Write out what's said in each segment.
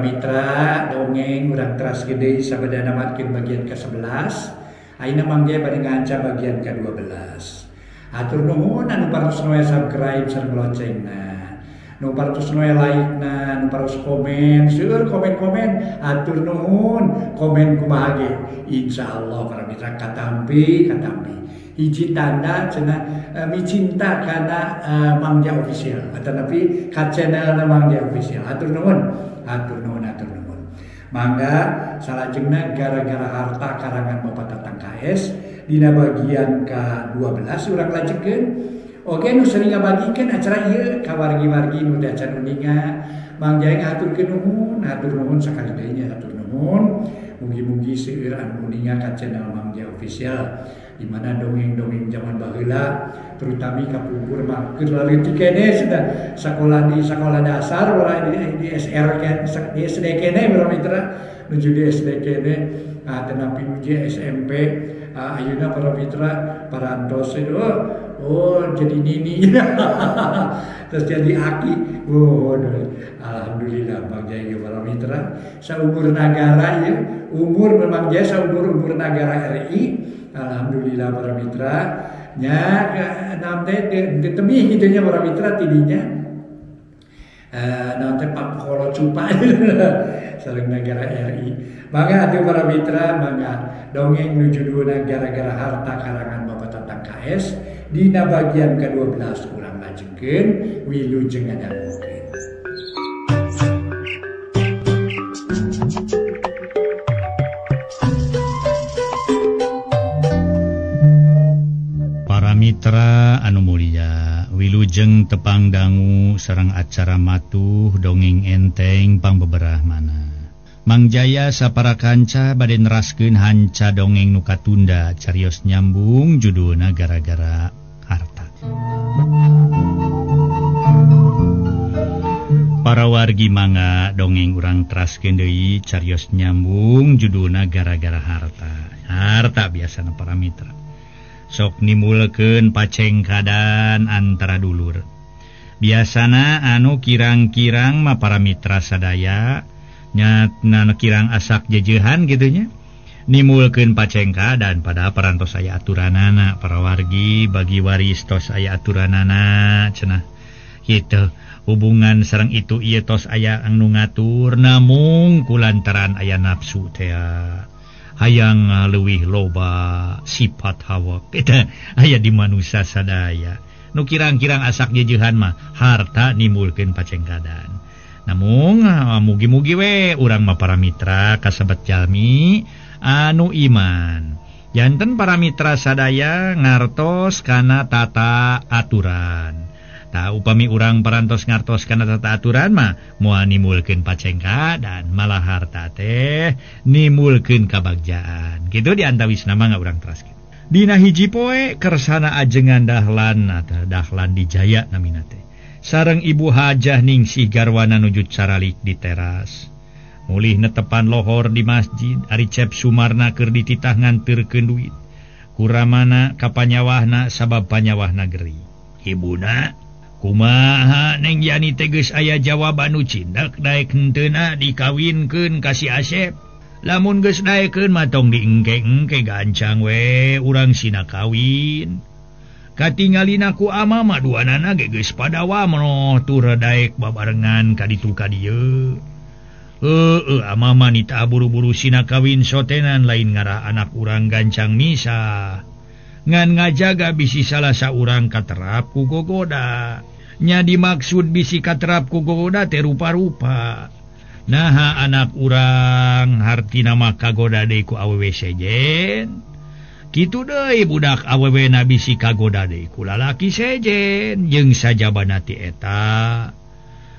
mitra dongeng urang teras gede sabada namatkeun bagian ke-11. Ayeuna Mang Jaya bade ngaca bagian ke-12. Atur nuhun anu parantos subscribe sareng loncengna. Nu parantos like na, nu parantos komen, seueur komen-komen, atur nuhun, komen kumaha ge. Insyaallah para mitra katampi katampi. Hiji tanda cenah micinta kana Mang Jaya Official atanapi ka channelna Mang Jaya Official. Atur nuhun, atur nuhun, atur nuhun. Mangga salajengna gara-gara harta karangan Bapak Tatang KS dina bagian ke-12 urang lanjutkeun. Oke, nu sering ngabagikeun acara ieu ka wargi-wargi nu acan uninga. Mang Jaya ngahaturkeun nuhun, hatur nuhun sakali deui nya hatur nuhun. Mugi-mugi seueur anu uninga ka channel Mang Jaya Official di mana dongeng-dongeng zaman baheula terutami kapungkur mah keur leutik keneh sudah sakola di sekolah dasar ulah di SR ken di SD keneh para mitra nuju di SD keneh tetapi nuju SMP ayeuna para mitra parantos oh jadi nini terus jadi aki oh alhamdulillah Mang Jaya para mitra saumur nagara ya umur memang Jaya saumur umur nagara RI alhamdulillah para mitra nya nam teh tebih kitu nya para mitra tidinya naon teh pakolo cupa sareng nagara RI. Mangga atuh para mitra mangga dongeng nu judulna gara-gara harta karangan Bapak Tatang KS dina bagian ke-12 urang lajengkeun wilujeng ngadangukeun. Para mitra anu mulia, wilujeng tepang dangu sareng acara matuh dongeng enteng pangbeberah mana. Mang Jaya sapara kanca bade neraskeun hanca dongeng nu katunda carios nyambung judulna gara-gara harta. Para wargi mangga dongeng urang teraskeun deui carios nyambung judulna gara-gara harta. Harta biasana para mitra. Sok nimulkeun pacengkadan antara dulur. Biasana anu kirang-kirang mah para mitra sadaya nyatna kirang asak jejehan gitunya nimulkeun pacengkadan pada parantos aya aturanana para wargi bagi waris tos aya aturanana cenah kitu hubungan sareng itu ieu tos aya anu ngatur namung kulantaran aya nafsu teh hayang leuwih loba sifat hawa eta aya di manusia sadaya nu kirang-kirang asak jejehan mah harta nimulkeun pacengkadan. Namung mugi-mugi we urang mah para mitra kasebat jalmi anu iman. Janten para mitra sadaya ngartos kana tata aturan. Tah upami urang parantos ngartos kana tata aturan mah moal nimulkeun pacengkadan malah harta teh nimulkeun kabagjaan. Kitu di antawisna mah urang teraskeun. Dina hiji poe kersana ajengan Dahlan atau Dahlan Dijaya namina teh. Sareng Ibu Hajah Ningsih garwana nuju caralik di teras. Mulih netepan lohor di masjid, ari Cep Sumarna keur dititah nganterkeun duit. Kuramana ka panyawahna sabab panyawahna geri. Ibuna, kumaha Neng Yani teh geus aya jawaban nu cindak daek henteuna dikawinkeun ka si Asep. Lamun geus daekeun mah tong diengke-engke gancang we urang sina kawin. Katingalina ku ama mah duanana ge geus pada wamroh tur daek babarengan ka ditu ka dieu. Heueuh ama mah nita buru-buru sina kawin sotenan lain ngarah anak urang gancang misah. Ngan ngajaga bisi salah saurang katerap ku gogoda. Nya dimaksud bisi katerap ku gogoda teh rupa-rupa. Naha anak urang hartina mah kagoda deui ku awewe sejen. Kitu deui budak awewe na bisi kagoda deui ku lalaki sejen jeung sajabana ti eta.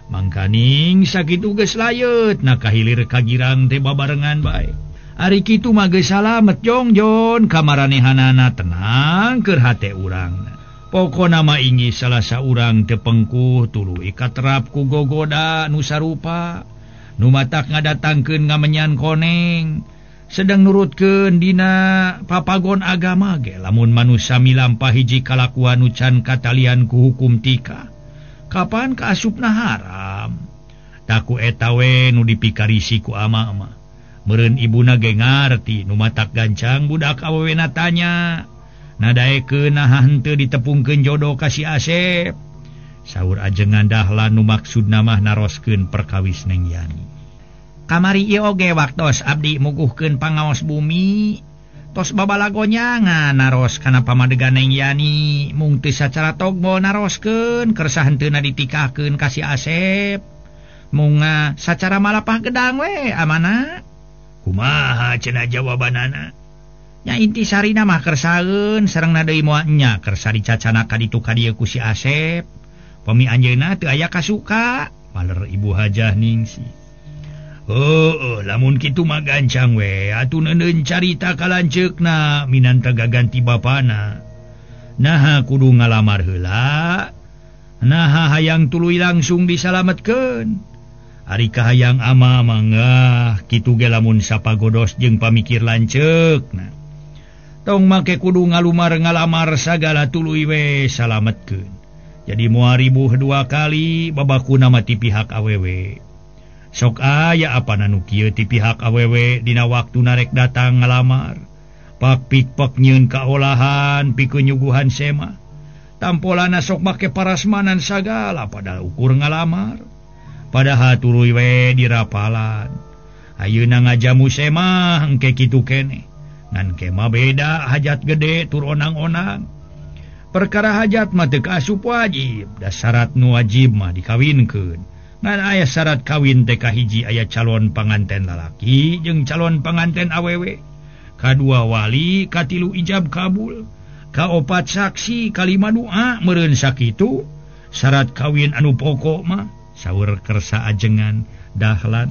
Mangkaning sakitu geus layeut na kahilir ka girang teh babarengan bae. Ari kitu mah geus salamet jongjon kamaranehanana tenang keur hate urang. Pokona mah inggih salah saurang teu pengkuh tuluy katerap ku gogoda nu sarupa. Nu matak ngadatangkeun ngamenyan koneng. Sedang nurutkeun dina papagon agama ge lamun manusia milampah hiji kalakuan nu can katalian ku hukum tika. Kapan kaasupna haram. Taku eta we nu dipikarisi ku ama mah. Meureun ibuna ge ngarti nu matak gancang budak awewena tanya. Nadaekeun naha henteu ditepungkeun jodoh ka si Asep. Saur ajengan Dahlan nu maksudna mah naroskeun perkawis Neng Yani. Kamari ieu oge waktos abdi muguhkeun pangaos bumi. Tos babalagonyangan naros kana pamadegan Neng Yani mung teu sacara togbo naroskeun kersa henteuna ditikahkeun ka si Asep. Munga sacara malapah gedang we amana. Kumaha cenah jawabanana? Nya inti sarina mah kersaeun sareng deui moal nya kersa dicacana ka ditu ka dieu ku si Asep. Pami anjeunna teu aya kasuka, waler Ibu Hajah Ningsih. Heueuh, lamun kitu mah gancang we atuh neuneun carita ka lanceukna minanta gaganti bapana. Naha kudu ngalamar heula? Naha hayang tuluy langsung disalametkeun? Ari kahayang ama mangga kitu ge lamun sapagodos jeung pamikir lanceukna. Tong make kudu ngalumar ngalamar sagala tuluy we salametkeun. Jadi moal ribuh dua kali babakuna mah ti pihak awewe. Sok aya apana nu kieu ti pihak awewe dina waktu narek datang ngalamar. Pak pikpek nyieun kaolahan pikeun nyuguhan sema. Tampolana sok make parasmanan sagala padahal ukur ngalamar. Padahal tuluy we dirapalan. Ayeuna ngajamu sema engke kitu keneh. Ngan kema beda hajat gede tur onang-onang. Perkara hajat mah teu kaasup wajib, da syarat nu wajib mah dikawinkeun. Ngan aya syarat kawin teh kahiji aya calon panganten lalaki jeung calon panganten awewe. Kadua wali, katilu ijab kabul, kaopat saksi, kalima doa meureun sakitu syarat kawin anu pokok mah. Saur kersa ajengan Dahlan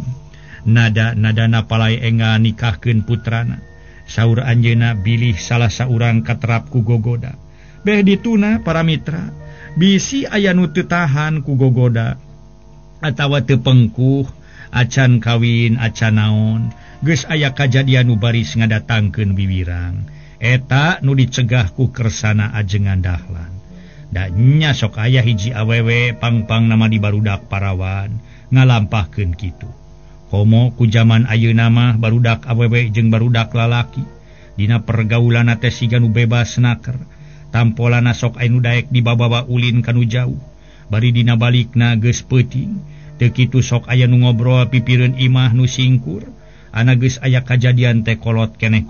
nada-nadana palai enga nikahkeun putrana. Saur anjeunna bilih salah saurang katerap ku gogoda. Beh dituna para mitra, bisi aya nu teu tahan ku gogoda atawa teu pengkuh acan kawin acan naon, geus aya kajadian nu baris ngadatangkeun wiwirang. Eta nu dicegah ku kersana ajengan Dahlan. Da nya sok aya hiji awewe pangpang nama di barudak parawan ngalampahkeun kitu. Komo ku jaman ayeuna mah barudak awewe jeung barudak lalaki dina pergaulanna teh siga nu bebas naker. Tampolana sok aya nu daek dibabawa ulin kanu jauh. Bari dina balikna geus peuting. Teu kitu sok aya nu ngobrol pipireun imah nu singkur. Ana geus aya kajadian teh kolot keneh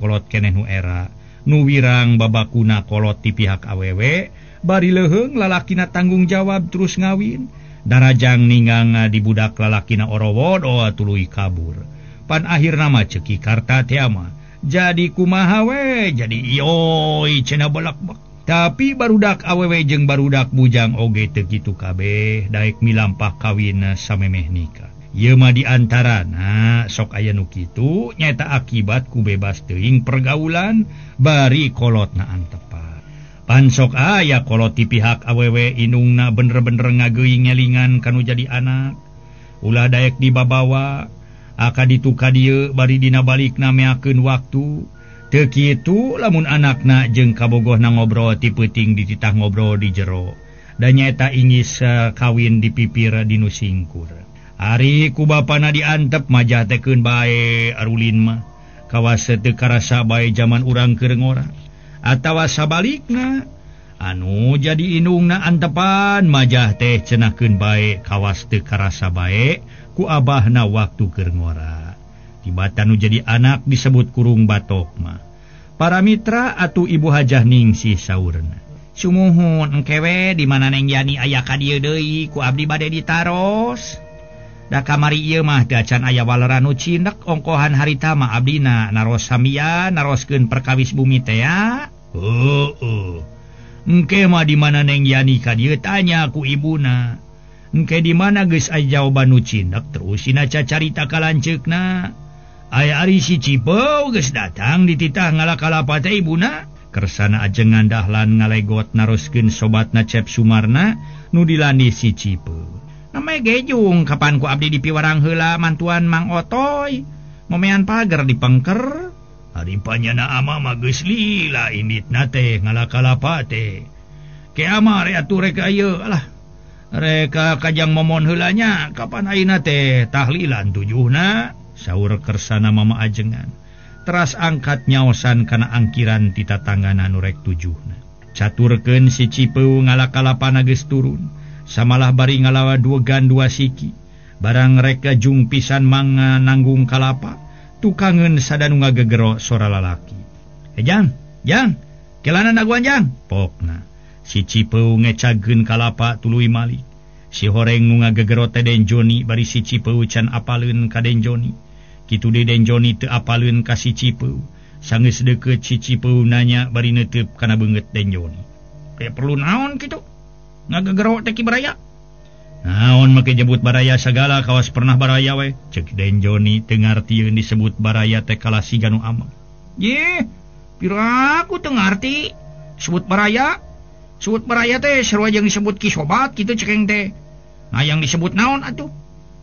nu era. Nu wirang babakuna kolot ti pihak awewe, bari leuheung lalakina tanggung jawab terus ngawin. Darajang ninggang di budak lalakina orowodo tuluy kabur. Pan akhirna mah ceki karta teh mah jadi kumaha we, jadi ioi cenah belak-bek. Tapi barudak awewe jeung barudak bujang oge teu kitu kabeh daek milampah kawin samemeh nikah. Ieu mah di antarana sok aya nu kitu nyaeta akibat ku bebas teuing pergaulan bari kolotna antepan. Pan sok aya kolot ti pihak awewe indungna bener-bener ngageuing ngelingan kanu jadi anak. Ulah daek dibabawa aka ditu ka dieu bari dina balikna meakeun waktu. Teu kitu lamun anakna jeung kabogohna ngobrol ti peuting dititah ngobrol di jero. Da nyaeta ingis kawin di pipir dinu singkur. Ari ku bapana diantep majah tekeun bae arulin mah. Kawas teu karasa bae jaman urang keur ngora. Atawa sabalikna anu jadi indungna antepan majah teh cenahkeun bae kawas teu karasa bae ku abahna waktu keur ngora. Tibatan nu jadi anak disebut kurung batok mah. Para mitra atuh Ibu Hajah Ningsih saurna. Sumuhun engke we di mana Neng Yani aya ka dieu deui ku abdi bade ditaros. Da kamari ieu mah teu acan aya waleran nu cindak ongkohan harita mah abdina naros samia naroskeun perkawis bumi teh ya. Heueuh. Engke mah di mana Neng Yani ka dieu tanya ku ibuna. Engke di mana geus aya jawaban nu cindak terus sina cacarita ka lanceukna. Aya ari si Cipeu geus datang dititah ngalakalapa teh ibuna. Kersana ajengan Dahlan ngalegot naroskeun sobatna Cep Sumarna nu dilandi si Cipeu. Namanya gejung kapan ku abdi dipiwarang heula mantuan Mang Otoy. Momean pager dipengker. Ari panyana ama mah geus lila inditna teh ngalakalapa teh. Ke ama re atuh rek ieu alah. Reka kajang momon heulanya kapan ayeuna teh tahlilan tujuhna saur kersana mama ajengan. Teras angkat nyaosan kana angkiran ti tatanggana nu rek tujuhna. Caturkeun si Cipeu ngalakalapana geus turun. Samalah bari ngalawa dua gan dua siki. Barang rek jung pisan manga nanggung kalapa. Tukangeun sadanu ngagegero sora lalaki. Jang, jang, kelana naguan jang. Pokna. Si Cipeu ngecageun kalapa tuluy malik. Si horeng nu ngagegero teh Den Joni bari si Cipeu can apaleun ka Den Joni. Kitu deui Den Joni teu apaleun ka si Cipeu. Sanggeus deukeut si Cipeu nanya bari neuteub kana beungeut Den Joni. Kayak perlu naon kitu? Ngagegero teh ki baraya. Naon make jebut baraya sagala kawas pernah baraya we. Cek Den Joni teu ngartieun disebut baraya teh kalah siga nu ameng. Yeh, piraku teu ngarti sebut baraya. Sebut baraya teh sarua jeung disebut ki sobat kitu cekeng teh. Nah yang disebut naon atuh?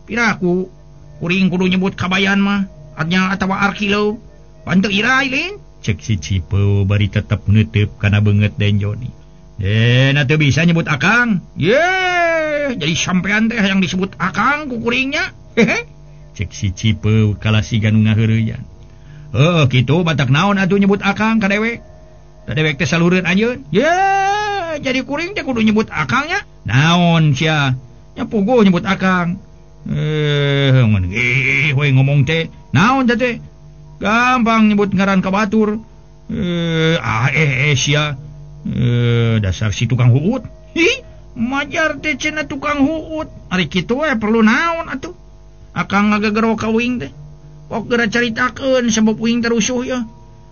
Piraku kuring kudu nyebut kabayan mah, artinya atawa arkilo. Pan teu ira lain. Cek si Cipeu bari tetep neuteub kana beungeut Den Joni. Nah teu bisa nyebut akang. Ye, jadi sampean teh yang disebut akang ku kuringnya. Hehe. Cek si Cipeu kalah siga nu ngaheureuyaan. Heuh, kitu batak naon atuh nyebut akang ka dewek. Da dewek teh salureun anjeun. Ye, jadi kuring teh kudu nyebut akangnya. Naon sia? Nya puguh nyebut akang. Ngan we ngomong teh. Naon teh? Gampang nyebut ngaran ka batur. Sia. Dasar si tukang huut. Hi, majar teh cenah tukang huut. Ari kitu we perlu naon atuh? Akang ngagegero ka uing teh. Pok geura caritakeun sebab uing terusuh ya.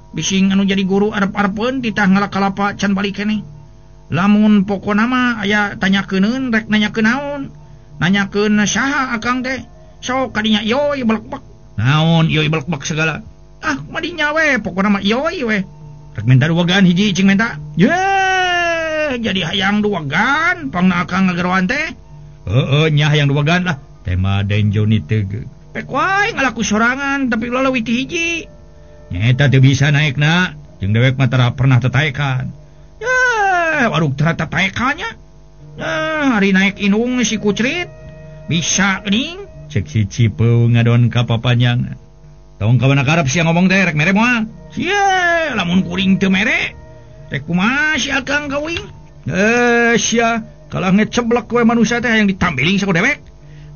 Bising anu jadi guru arep-arepeun titah ngalakalapa can balik keneh. Lamun pokona mah aya tanyakeun rek nanyakeun naon? Nanyakeun saha akang teh? Sok kadinya yoi belek-bek. Naon yoi belek-bek segala? Ah, madinya we pokona mah yoi we. Rek minta dua gan hiji cing minta. Ye, jadi hayang dua gan pangna akang ngageroan teh. Heeh, nya hayang dua gan lah. Tema Den Joni teu. Pek wae ngalaku sorangan tapi ulah leuwih ti hiji. Nyeta teu bisa naekna, jeung dewek mah tara pernah tetaekan. Ye, warung tara tetaekannya. Nah, hari naek indung si kucrit bisa geuning. Cek si Cipeu ngadon ka papanjangan. Tong kawana karep sia ngomong teh rek mere moal. Sia, lamun kuring teu mere, rek kumaha si akang ka uing? Sia, kalah ngeceblek we manusia teh hayang ditambiling saku dewek.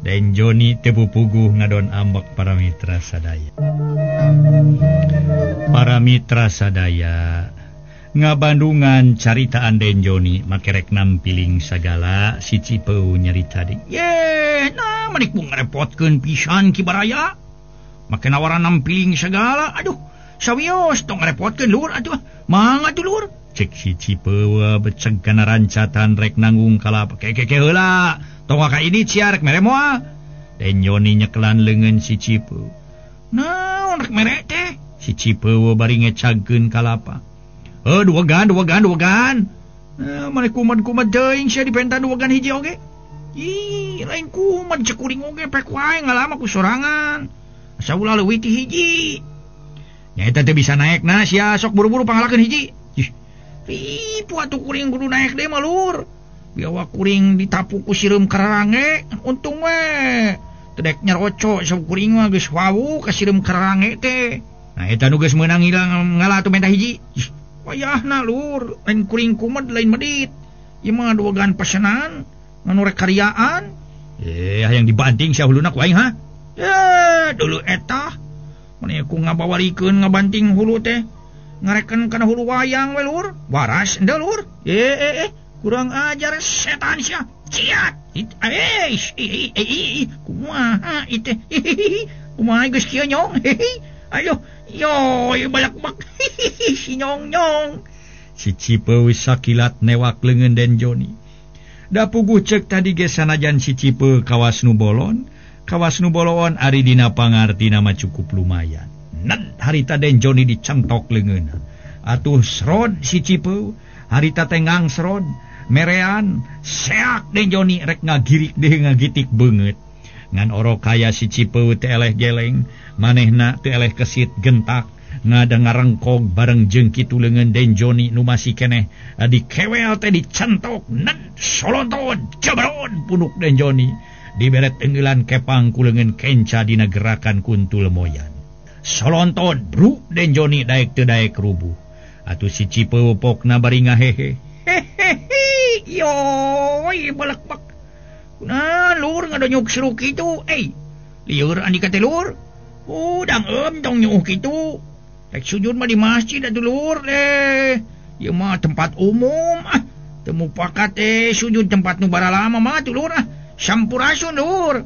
Den Joni teu pupuguh ngadon ambek para mitra sadaya. Para mitra sadaya, ngabandungan caritaan Den Joni make rek nampiling sagala si Cipeu nyarita deui. Ye, nah menik mung ngarepotkeun pisan ki baraya. Make nawaran nampiling sagala, aduh, sawios tong ngarepotkeun lur atuh. Mangga atuh lur. Cek si Cipeu beceg kana rancatan rek nanggung kalapa. Keke heula. Tong ka ini sia rek mere moal. Den Joni nyekelan leungeun si Cipeu. Naon rek mere teh? Si Cipeu bari ngecagkeun kalapa. Dua gan. Mane kumat-kumat teuing sia dipenta dua gan hiji oge. Ih, lain kumat cek kuring oge pek wae ngalama ku sorangan. Asa ulah leuwih ti hiji. Nya eta teh bisa naekna sia sok buru-buru pangalakeun hiji. Ih, ripu atuh kuring kudu naek deui mah lur. Biawa kuring ditapu ku sireum karange, untung we. Teu dek nyaroco sok kuring mah geus wawu ka sireum karange teh. Nah eta nu geus meunang hilang ngalah atuh menta hiji. Ih, wayahna lur, lain kuring kumed lain medit. Ieu mah dua gan pesenan, nganu rek karyaan. Hayang dibanting sia huluna ku aing ha? Dulu eta. Mane ku ngabawarikeun ngabanting hulu teh. Ngareken kana hulu wayang we lur. Waras endeu lur. Kurang ajar setan sia. Ciat. Kumaha itu? Kumaha geus kieu nyong? Ayo, yo balak-bak. Si nyong-nyong. Si Cipeu sakilat newak leungeun Den Joni. Da puguh cek tadi ge sanajan si Cipeu kawas nu bolon, kawas nu bolon ari dina pangartina mah cukup lumayan. Ned harita Den Joni dicentok leungeunna. Atuh srod si Cipeu, harita teh ngangsrod, merean, seak Den Joni rek ngagirik deui ngagitik beungeut. Ngan orok kaya si Cipeu teh eleh geleng, manehna teh eleh kesit gentak, Ngada ngarengkog bareng jeung kitu leungeun Den Joni nu masih keneh dikewel teh dicentok nen solonton jebron punuk Den Joni diberet enggelan kepang ku leungeun kenca dina gerakan kuntul moyan. Solonton bruk Den Joni daek teu daek rubuh. Atuh si Cipeu pokna bari ngahehe. Hehehe yoi balekbek. Kunaon lur ngadonyuk seru kitu lieur andika teh lur. Udang tong nyuh kitu. Rek sujud mah di masjid atuh lur deh. Ieu mah tempat umum ah. Teu mupakat sujud tempat nu baralama mah atuh lur ah. Sampurasun lur.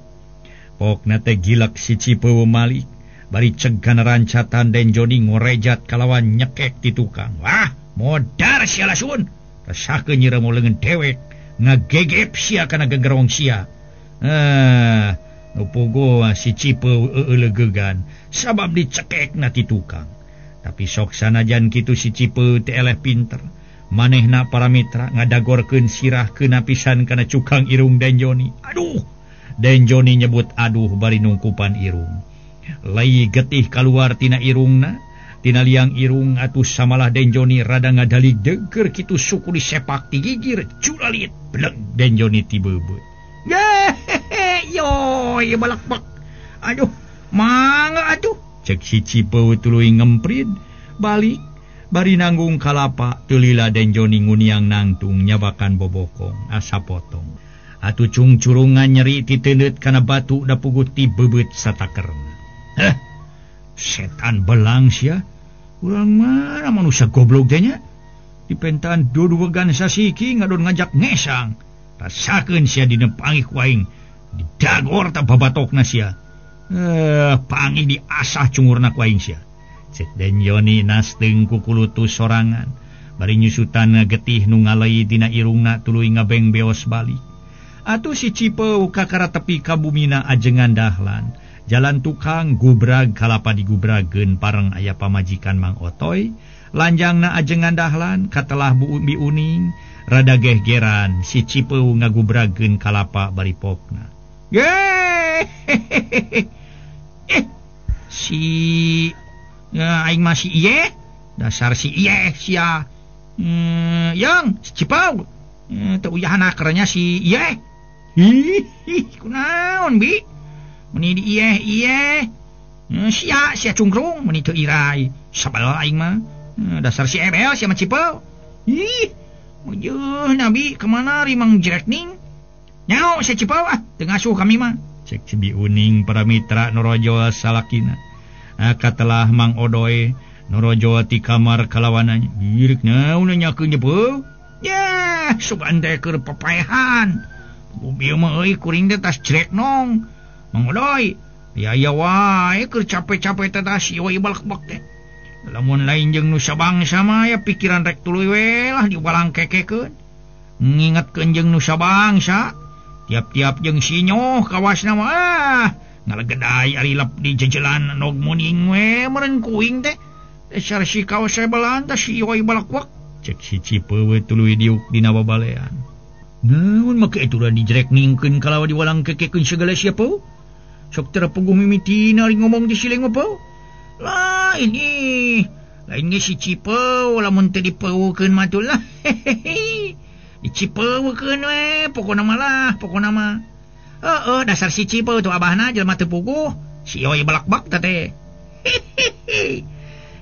Pokna teh gilek si Cipeu malik. Bari ceg kana rancatan Den Joni ngorejat kalawan nyekek ti tukang. Wah, modar sia lasun. Rasakeun nyiremo leungeun dewek ngagegep sia kana gegerong sia. Nu puguh si Cipeu eueulegegan sabab dicekekna ti tukang. Tapi sok sanajan kitu si Cipeu teh eleh pinter. Manehna para mitra ngadagorkeun sirah keuna pisan kana cukang irung Den Joni. Aduh, Den Joni nyebut aduh bari nungkupan irung. Lai getih kaluar tina irungna, tina liang irung atuh samalah Den Joni rada ngadalig deger kitu suku disepak ti gigir culalit bleg Den Joni ti beubeut. Yehehe yoi balakbak. Aduh, mangga atuh. Cek si Cipeu tuluy ngemprid balik bari nanggung kalapa teu lila Den Joni nguniang nangtung nyabakan bobokong asa potong. Atuh cungcurungan nyeri titeundeut kana batu da puguh ti beubeut satakerna. Heh, setan belang sia. Urang mana manusia goblok teh nya? Dipentaan duduwegan sasiki ngadon ngajak ngesang. Rasakeun sia dina pangih ku aing. Didagor ta babatokna sia. Pangih diasah cungurna ku aing sia. Cek Den Joni nasteung ku kulutu sorangan. Bari nyusutan getih nu ngalei dina irungna tuluy ngabeng beos balik. Atuh si Cipeu kakara tepi ka bumina ajengan dahlan. Jalan tukang gubrag kalapa digubrageun pareng aya pamajikan Mang Otoy. Lanjangna ajengan dahlan katelah Bu Umi Uning rada gehgeran si Cipeu ngagubrageun kalapa bari pokna. Si ya, aing mah si iye dasar si iye sia. Yang si Cipeu teu uyahan akernya si iye. Hi kunaon bi? Meni di iye iye sia sia cungkrung meni teu irai sabal aing mah dasar si ebel sia mah Cipeu. Ih meujeun nabi kemana rimang jrekning nyaho sia Cipeu ah teu ngasuh kami mah. Cek si Bi Uning para mitra norojo salakina katelah Mang Odoy norojo ti kamar kalawananya birik naon nanyakeun Cipeu. Yah sugan teh keur papaehan bieu mah euy kuring teh tas jreknong. Mang Odoy, ya ya wae keur capek-capek teh tas ieu balekbek teh. Lamun lain jeung nu sabangsa mah ya pikiran rek tuluy we lah dibalangkekekeun. Ngingetkeun jeung nu sabangsa, tiap-tiap jeung sinyoh kawasna mah ah ngalegedai ari lep di jejelan nog muning we meureun kuing teh. Dasar si kawas sebelan teh si ieu balekwek. Cek si Cipeu we tuluy diuk dina babalean. Naon make aturan dijrekningkeun kalawa diwalangkekekeun segala sia peuh? Sok terpuguh mimitina ari ngomong di siling apa? Lain ih. Lain ge si Cipeu lamun teu dipeukeun mah tuh lah. Dicipeukeun we pokona mah lah, pokona mah. Heeh, dasar si Cipeu tuh abahna jelema teu puguh, si Yoi balakbak teh teh.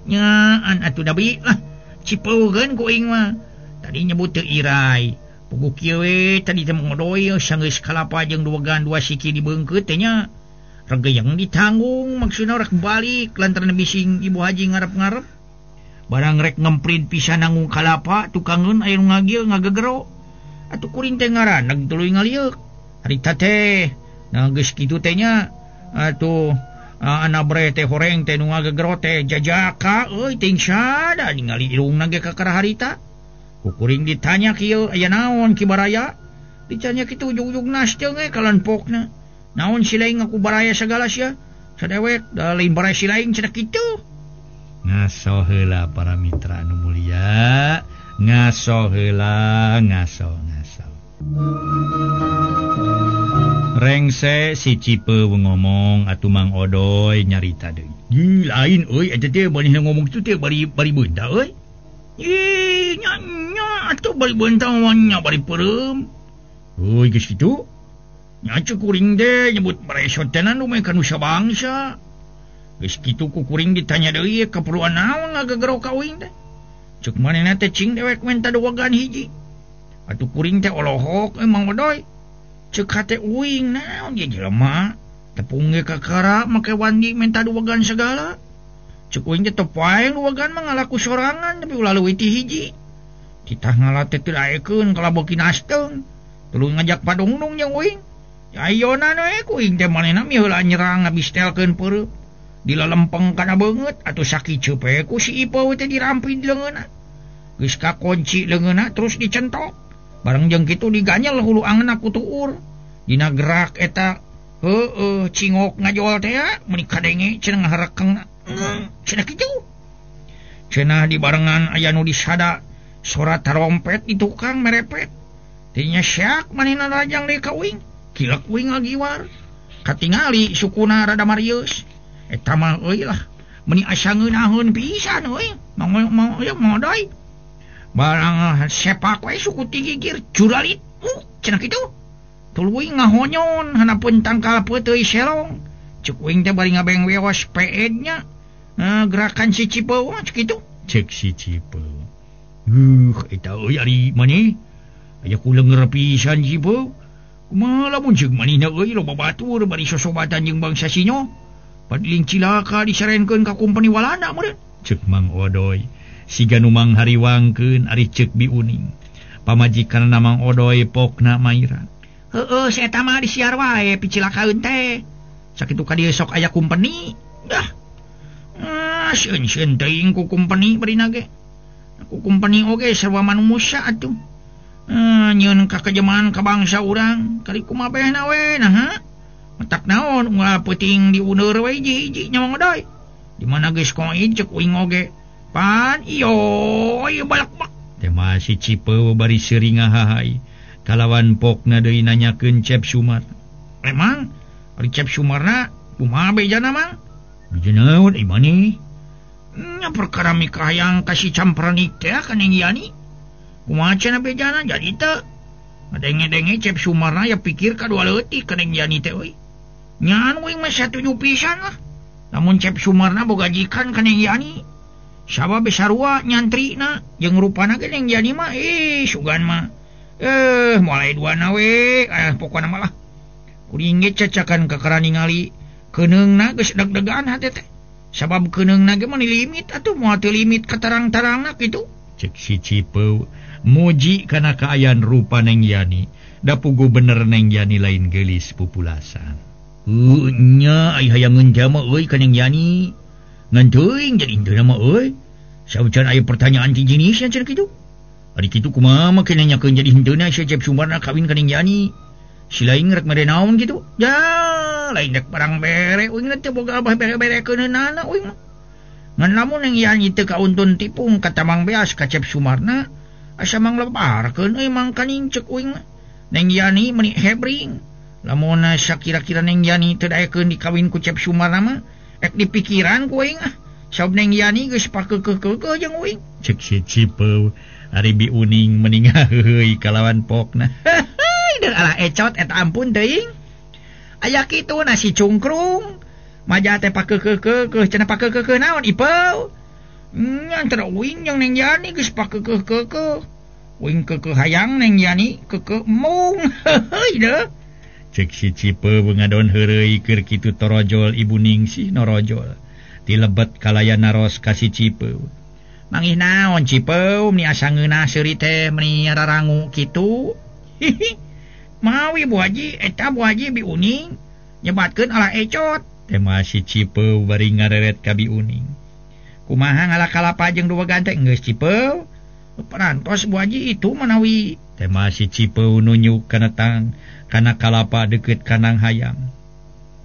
Nyaan atuh da bi lah. Cipeukeun ku aing mah. Tadi nyebut teu irai. Puguh kieu we tadi teh ngodoy sanggeus kalapa jeung duwegan dua siki dibeungkeut teh nya. Regeyeng ditanggung maksudna rek balik lantaran bising ibu haji ngarep-ngarep. Barang rek ngemprit pisan nanggung kalapa tukangeun aya nu ngagil ngagegero. Atuh kuring teh ngaraneg tuluy ngalieuk. Harita teh nah geus kitu teh nya atuh anabre teh horeng teh nu ngagegero teh jajaka euy ting sada ningali irungna ge kakara harita. Ku kuring ditanya kieu aya naon ki baraya? Ditanya kitu ujug-ujug nasteung we kalanpokna. Naon si lain ngaku baraya segala sia? Sadewek da lain baraya si lain cenah kitu. Ngaso heula para mitra anu mulia, ngaso heula, ngaso ngaso. Rengse si Cipeu ngomong atuh Mang Odoy nyarita deui. Ih, lain euy eta teh bari ngomong kitu teh bari bari beunta euy. Ih, nya nya atuh bari beunta nya bari peureum. Euy geus kitu. Nya ceuk kuring teh nyebut baresot teh nu meh ka nu sabangsa. Geus kitu ku kuring ditanya deui kaperluan naon ngagegero ka uing teh. Ceuk manehna teh cing dewek menta duagan hiji. Atuh kuring teh olohok Mang Odoy. Cek hate uing naon ge jelema tepung ge kakara make wandi menta duagan segala. Cek uing teh teu duagan mah ngalaku sorangan tapi ulah leuwih ti hiji. Titah ngala teh teu daekeun kalaboki nasteung. Tuluy ngajak padungdung jeung uing. Ayeuna we ku uing teh manehna miheula nyerang ngabistelkeun peureub. Dilalempeng kana beungeut atuh sakieu pe ku si Ipeu teh dirampi di leungeunna. Geus kakunci leungeunna terus dicentok. Bareng jeung kitu diganyel hulu angeunna ku tuur. Dina gerak eta heueuh cingok ngajol teh meuni kadenge cenah ngaharekengna. Cenah kitu. Cenah dibarengan aya nu disada sora tarompet di tukang merepet. Tinya syak manehna rajang deui ka uing. Kilek uing ngagiwar. Katingali sukuna rada marieus. Eta mah euy lah meuni asa ngeunaheun pisan euy. Mang ya modoy. Barang sepak we suku ti gigir curalit. Cenah kitu. Tuluy ngahonyon hanapun tangkal peuteuy selong. Cek uing teh bari ngabeng weos peed nya. Gerakan si Cipeu cek kitu. Cek si Cipeu. Eta euy ari maneh. Aya ku lenger pisan Cipeu. Kumaha lamun ceuk manehna euy loba batur bari sosobatan jeung bangsa Sinyo. Padling cilaka disarenkeun ka kumpeni Walanda meureun. Cek Mang Odoy. Siga nu Mang hariwangkeun ari ceuk Bi Uning. Pamajikanna Mang Odoy pokna mairan. Heueuh si eta mah disiar wae picilakaeun teh. Sakitu ka dieu sok aya kumpeni. Dah. Sieun-sieun teuing ku kumpeni barina ge. Ku kumpeni oge sarua manumusa atuh. Nyieun kakejeman ka bangsa urang, kali kumaha behna we naha. Matak naon unggal peuting diuneur we hiji-hiji nya Mang Odoy. Di mana geus koid ceuk uing oge. Pan iyo ieu balak-balak. Teh mah si Cipeu bari seuri ngahahai. Kalawan pokna deui nanyakeun Cep Sumar. Emang ari Cep Sumarna kumaha bejana Mang? Beja naon ieu maneh? Nya perkara mikahayang ka si Campranik teh ka Neng Yani. Kumaha cenah bejana jadi teu. Ngadenge-denge Cep Sumarna ya pikir kadua leutik ka Neng Yani teh euy. Nyan uing mah satuju pisan lah. Lamun Cep Sumarna boga jikan ka Neng Yani. Sabab sarua nyantrina jeung rupana ge Neng Yani mah sugan mah. Mulai dua nawe pokona malah kuring ge cacakan kakara ningali keuneungna geus deg-degan hate teh. Sabab keuneungna ge mah limit atuh moal teu limit katarang-tarangna kitu. Cek si Cipeu muji kana kaayaan rupa Neng Yani. Da pugu bener Neng Yani lain geulis pupulasan. Nya ai hayangeun jama euy ka Neng Yani. Ngan teuing jadi henteu mah euy. Saucan aya pertanyaan ti jenisna cenah kitu. Ari kitu kumaha make nanyakeun jadi henteuna si Cep Sumarna kawin ka Neng Yani. Si lain rek mere naon kitu? Ya, lain rek barang bere uing teh boga abah bere-berekeunana uing mah. Ngan lamun Neng Yani teu kauntun tipung ka Tamang Beas ka Cep Sumarna, asa manglebarkeun euy mangkaning ceuk uing mah. Neng Yani meuni hebring. Lamun sakira-kira Neng Yani teu daekeun dikawin ku Cep Sumarna mah, ek dipikiran ku uing ah. Sabab Neng Yani geus pakeukeuh-keukeuh jeung uing. Ceuk si Cipeu. Ari Bi Uning meninggal heuy kalawan pokna. Heuy deuk alah ecot eta ampun teuing. Aya kitu nasi cungkrung. Maja teh pakeukeuh-keukeuh cenah pakeukeuh naon Ipeu. Nya antara uing jeung Neng Yani geus pakeukeuh-keukeuh. Uing keukeuh hayang Neng Yani keukeuh mung. Heuy deuk. Cek si Cipeu ngadon heureuy keur kitu torojol Ibu Ningsih norojol. Tilebet kalayan naros ka si Cipeu. Mangih naon Cipeu meni asa ngeunah seuri teh meni rarangu kitu. Mawi Bu Haji eta Bu Haji Bi Uning nyebatkeun ala ecot. Teh mah si Cipeu bari ngareret ka Bi Uning. Kumaha ngala kalapa jeung dua ganteng geus Cipeu. Parantos Bu Haji itu manawi. Teh mah si Cipeu nunjuk kana tang kana kalapa deukeut kanang hayam.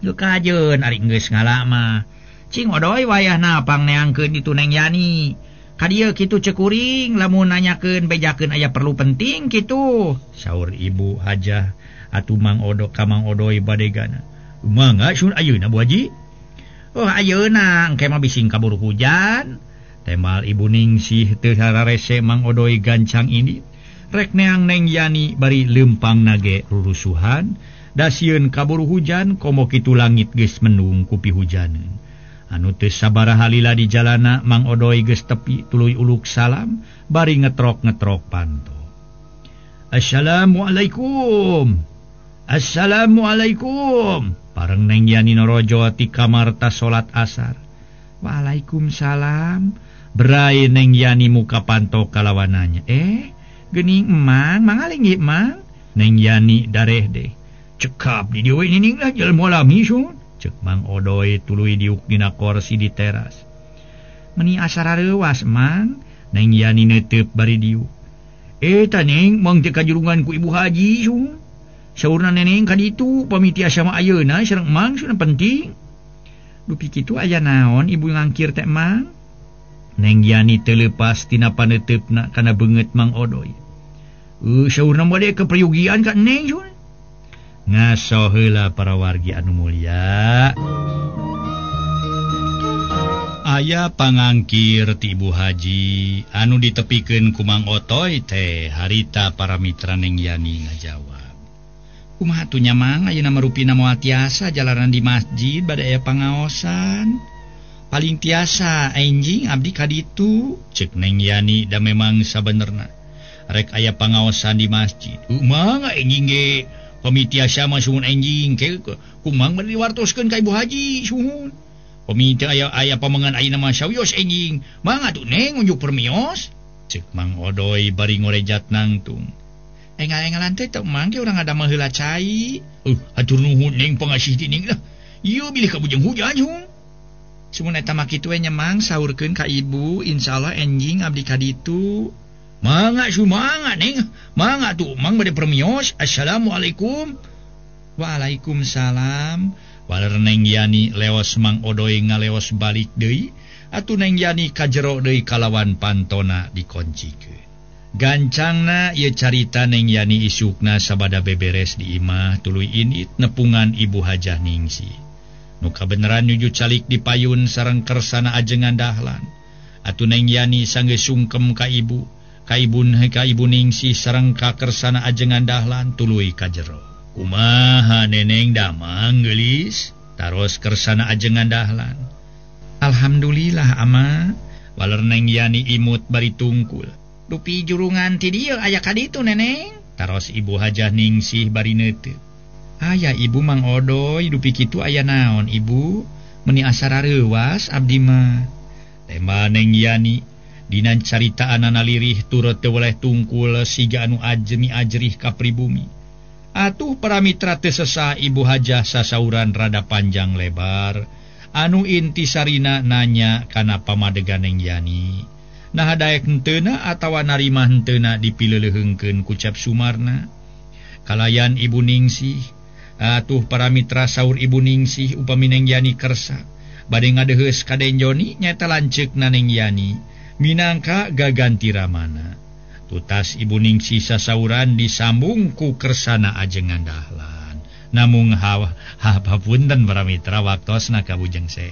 Leuh kajeun ari geus ngala mah. Cing odoy wayahna pangneangkeun ditu Neng Yani. Ka dieu kitu ceuk kuring lamun nanyakeun bejakeun aya perlu penting kitu. Saur Ibu Hajah Atuh Mang Odo ka Mang Odoy badegana. Mangga sun ayeuna Bu Haji. Oh ayeuna engke mah bising kaburu hujan. Temal Ibu Ningsih teu hararese Mang Odoy gancang ini. Rek neang Neng Yani bari lempang nage rurusuhan. Da sieun kaburu hujan komo kitu langit geus mendung ku pihujaneun. Anu teu sabaraha lila di jalana Mang Odoy geus tepi tuluy uluk salam bari ngetrok-ngetrok panto. Assalamualaikum. Assalamualaikum. Pareng Neng Yani norojo ti kamar tas salat asar. Waalaikumsalam. Berai Neng Yani muka panto kalawananya. Geuning emang, mangalinggih mang. Neng Yani dareh deh. Cekap di dieu we nining lah jelema lami sun. Cek Mang Odoy tuluy diuk dina korsi di teras. Meni asara reuwas mang. Neng Yani neuteup bari diuk. Eta Neng mang teh kajurungan ku Ibu Haji sun. Saurna neneng ka ditu pami tiasa mah ayeuna sareng mang sun penting. Dupi kitu aya naon ibu ngangkir teh mang? Neng Yani teu leupas tina paneuteup-na kana beungeut Mang Odoy. Saurna mah kepriyugian ka Neng sun. Ngaso heula para wargi anu mulia. Aya pangangkir ti Ibu Haji anu ditepikeun ku Mang Otoy teh harita para mitra Neng Yani ngajawab. Kumaha atuh nya Mang ayeuna mah rupina moal tiasa jalanan di masjid bade aya pangaosan. Paling tiasa enjing abdi ka ditu. Cek Neng Yani da memang sabenerna rek aya pangaosan di masjid. Mangga enjing ge pami tiasa mah suhun enjing ke kumang bade diwartoskeun ka Ibu Haji suhun. Pami teu aya pamengan ayeuna mah sawios enjing. Mangga atuh Neng unjuk permios. Cek Mang Odoy bari ngorejat nangtung. Engal-engalan teh teu mang ke urang ada mah heula cai. Hatur nuhun Neng pangasih ti Neng lah. Ieu bilih kabujeng hujan suhun. Sumun eta mah kitu we nya Mang saurkeun ka ibu insyaallah enjing abdi ka ditu. Mangga sumangga Neng. Mangga tuh Mang bade permios. Assalamualaikum. Waalaikumsalam. Waler Neng Yani leos Mang Odoy ngaleos balik deui. Atuh Neng Yani ka jero deui kalawan pantona dikoncikeun. Gancangna ieu carita Neng Yani isukna sabada beberes di imah tuluy init nepungan Ibu Hajah Ningsih. Nu kabeneran nuju calik di payun sareng kersana ajengan dahlan. Atuh Neng Yani sanggeus sungkem ka ibu, ka ibu Ningsih sareng ka kersana ajengan dahlan tuluy ka jero. Kumaha Neneng damang geulis? Taros kersana ajengan dahlan. Alhamdulillah ama. Waler Neng Yani imut bari tungkul. Dupi jurungan ti dieu aya ka ditu Neneng. Taros Ibu Hajah Ningsih bari neuteup. Aya ibu Mang Odoy dupi kitu aya naon ibu? Meni asara reuwas abdi mah. Tema Neng Yani dina caritaanana lirih turut teu weleh tungkul siga anu ajemi ajrih ka pribumi. Atuh para mitra teu sesah Ibu Hajah sasauran rada panjang lebar anu intisarina nanya kana pamadegan Neng Yani. Nah daek henteuna atawa narima henteuna dipileuleheungkeun ku Cap Sumarna. Kalayan Ibu Ningsih atuh para mitra saur Ibu Ningsih upami Neng Yani kersa bade ngadeheus ka Den Joni nyaeta lanceukna Neng Yani minangka gaganti ramana. Tutas Ibu Ningsih sasauran disambung ku kersana ajengan dahlan. Namung hapunten para mitra waktosna ka Bujeng Se.